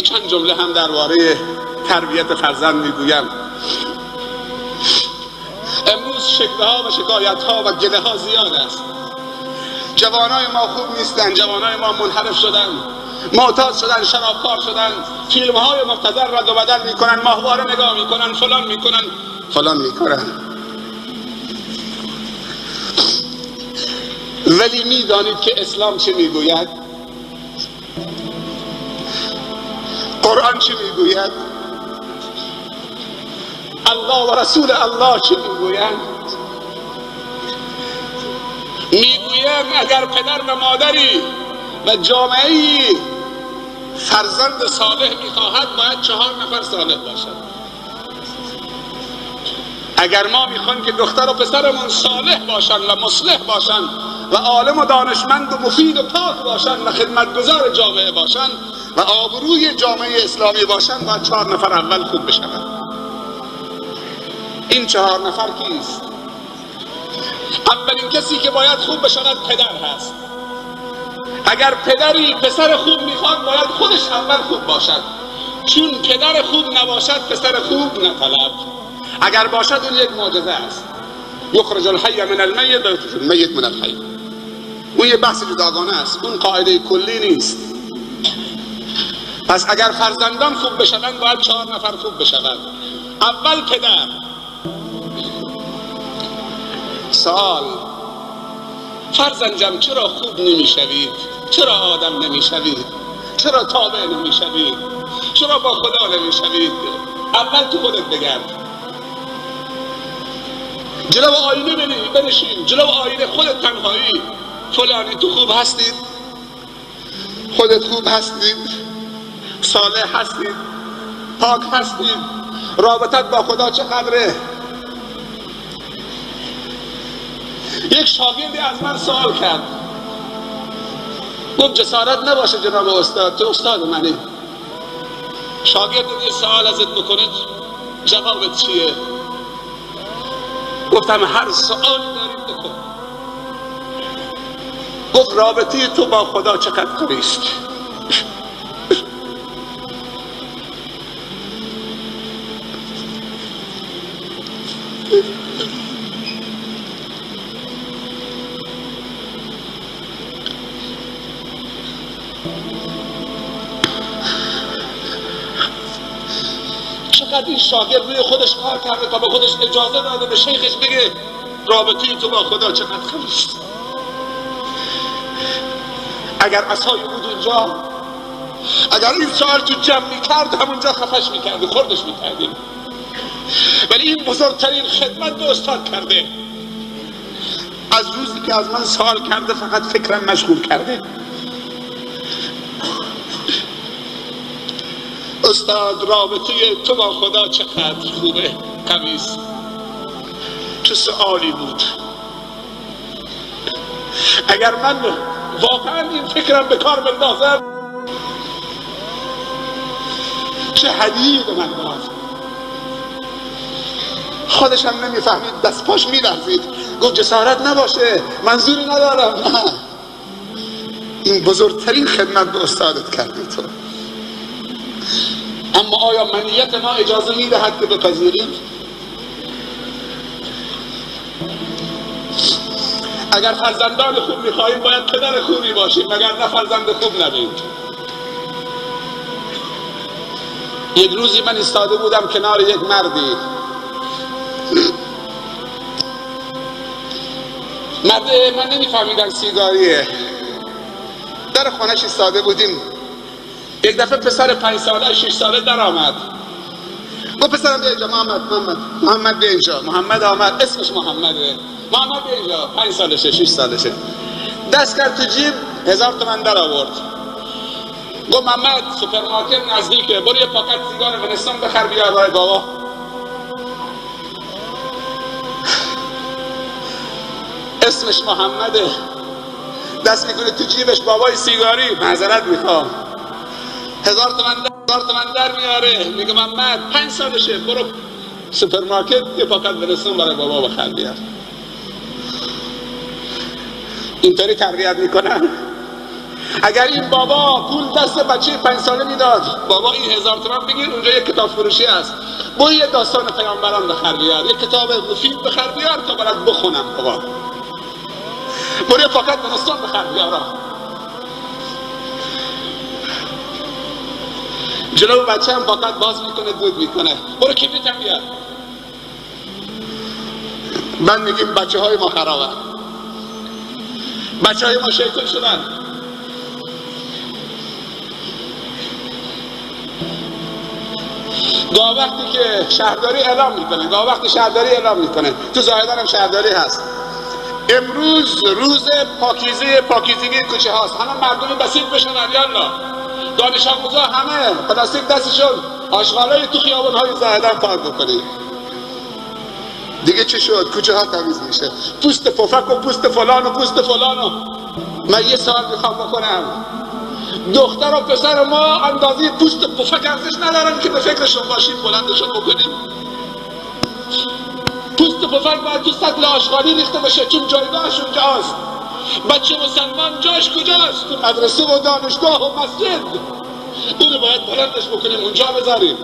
چند جمله هم درباره تربیت فرزند میگویم. امروز شکوه و شکایت ها و گله ها زیاد است. جوانای ما خوب نیستن، جوانای ما منحرف شدن، معتاد شدن، شرابخوار شدن، فیلم های مبتذل رد و بدل میکنن، ماهواره نگاه میکنن، فلان میکنن، فلان میکنن. ولی میدانید که اسلام چه میگوید؟ قرآن چه میگوید؟ الله و رسول الله چه میگویند؟ میگویند اگر پدر و مادری و جامعه‌ای فرزند صالح میخواهد باید 4 نفر صالح باشد. اگر ما میخوایم که دختر و پسرمون صالح باشن و مصلح باشن و عالم و دانشمند و مفید و پاک باشن و خدمتگزار جامعه باشن و آبروی جامعه اسلامی باشن، باید 4 نفر اول خوب بشن. این 4 نفر کیست؟ اولین کسی که باید خوب بشود پدر هست. اگر پدری پسر خوب میخواد باید خودش اول خوب باشد، چون پدر خوب نباشد پسر خوب نطلب. اگر باشد اون یک معجزه است. یخرج الحی من المیت و یخرج المیت من الحی. اون یه بحث جداگانه است، اون قاعده کلی نیست. پس اگر فرزندان خوب بشوند باید 4 نفر خوب بشوند. اول پدر. سوال: فرزندم چرا خوب نمیشوید؟ چرا آدم نمیشوید؟ چرا تابع نمیشوید؟ چرا با خدا نمیشوید؟ اول تو خودت بگرد، جلو آینه بنشین، جلو آینه خودت تنهایی. فلانی تو خوب هستید، خودت خوب هستید، صالح هستید، پاک هستید، رابطت با خدا چقدره؟ یک شاگردی از من سوال کرد، گفت جسارت نباشه جناب استاد، تو استاد منی. شاگرد یه سوال ازت بکنه جوابت چیه؟ گفتم هر سوالی دارید بکن. گفت رابطه تو با خدا چقدر قوی است؟ چقدر این شاگرد روی خودش کار کرده تا به خودش اجازه داده به شیخش بگه رابطه تو با خدا چقدر قوی است. اگر عصای بود اونجا، اگر این سوال تو جمع میکرد همونجا خفش میکرد، خوردش میکردیم. ولی این بزرگترین خدمت به استاد کرده. از روزی که از من سوال کرده فقط فکرم مشغول کرده. استاد رابطه تو با خدا چقدر خوبه، قوی است. چه سوالی بود. اگر من واقعا این فکرم به کار بندازم چه هدیه به من داد. خودش هم نمیفهمید، دست پاش میلرزید. گفت جسارت نباشه، منظوری ندارم. نه، این بزرگترین خدمت به استادت کردی تو. اما آیا منیت ما اجازه میدهد که بپذیریم؟ اگر فرزندان خوب میخواهیم باید پدر خوبی باشیم، مگر نه فرزند خوب نبیم. یک روزی من ایستاده بودم کنار یک مردی. مرد من نمیفهمیدم سیگاریه. در خانهش ایستاده بودیم. یک دفعه پسر 5 ساله 6 ساله در آمد. گفت پسرم بیا اینجا، محمد، محمد، محمد بیا اینجا. محمد آمد، اسمش محمده. محمد بیا اینجا، 5 سالشه 6 سالشه. دست کرد تو جیب، 1000 تومن در آورد. گفت محمد سوپرمارکت نزدیکه، برو یه پاکت سیگار ونستون بخر بیار برای بابا. اسمش محمده. دست میکنه تو جیبش، بابای سیگاری، معذرت میخوام. 1000 تومن در میاره. میگه محمد 5 سالشه، برو سوپرمارکت یه پاکت ونستون برای بابا بخر بیار. اینطوری تربیت میکنن. اگر این بابا پول دست بچه 5 ساله میداد، بابا این 1000 تومان بگیر، اونجا یک کتاب فروشی هست، با یه داستان پیامبران بخر بیار، یک کتاب مفید بخر بیار تا برات بخونم. بابا برو یه پاکت بنستان بخر بیار. جلو بچه هم پاکت باز میکنه، دود میکنه، برو کبریتم بیار. من میگیم بچه های ما خرابه، بچه های ما شیطان شدن. گاه وقتی که شهرداری اعلام میکنه، گاه وقتی شهرداری اعلام میکنه، تو زاهدان هم شهرداری هست، امروز روز پاکیزه، پاکیزگی کوچه هاست، همه مردم بسیج بشن، یالا دانش آموزا همه پلاستیک دستشون، آشغالای تو خیابان‌های زاهدان پاک بکنید. دیگه چی شد؟ کوچه ها تمیز میشه، پوست پفک و پوست فلان و پوست فلان. و من یه سوال میخوام بکنم، دختر و پسر ما اندازه پوست پفک ارزش ندارن که به فکرشون باشیم بلندشون بکنیم؟ پوست پفک باید تو سطل آشغالی ریخته بشه، چون جایگاهش اونجاست. بچه مسلمان جاش کجاست؟ تو مدرسه و دانشگاه و مسجد. اونو باید بلندش بکنیم، اونجا بذاریم.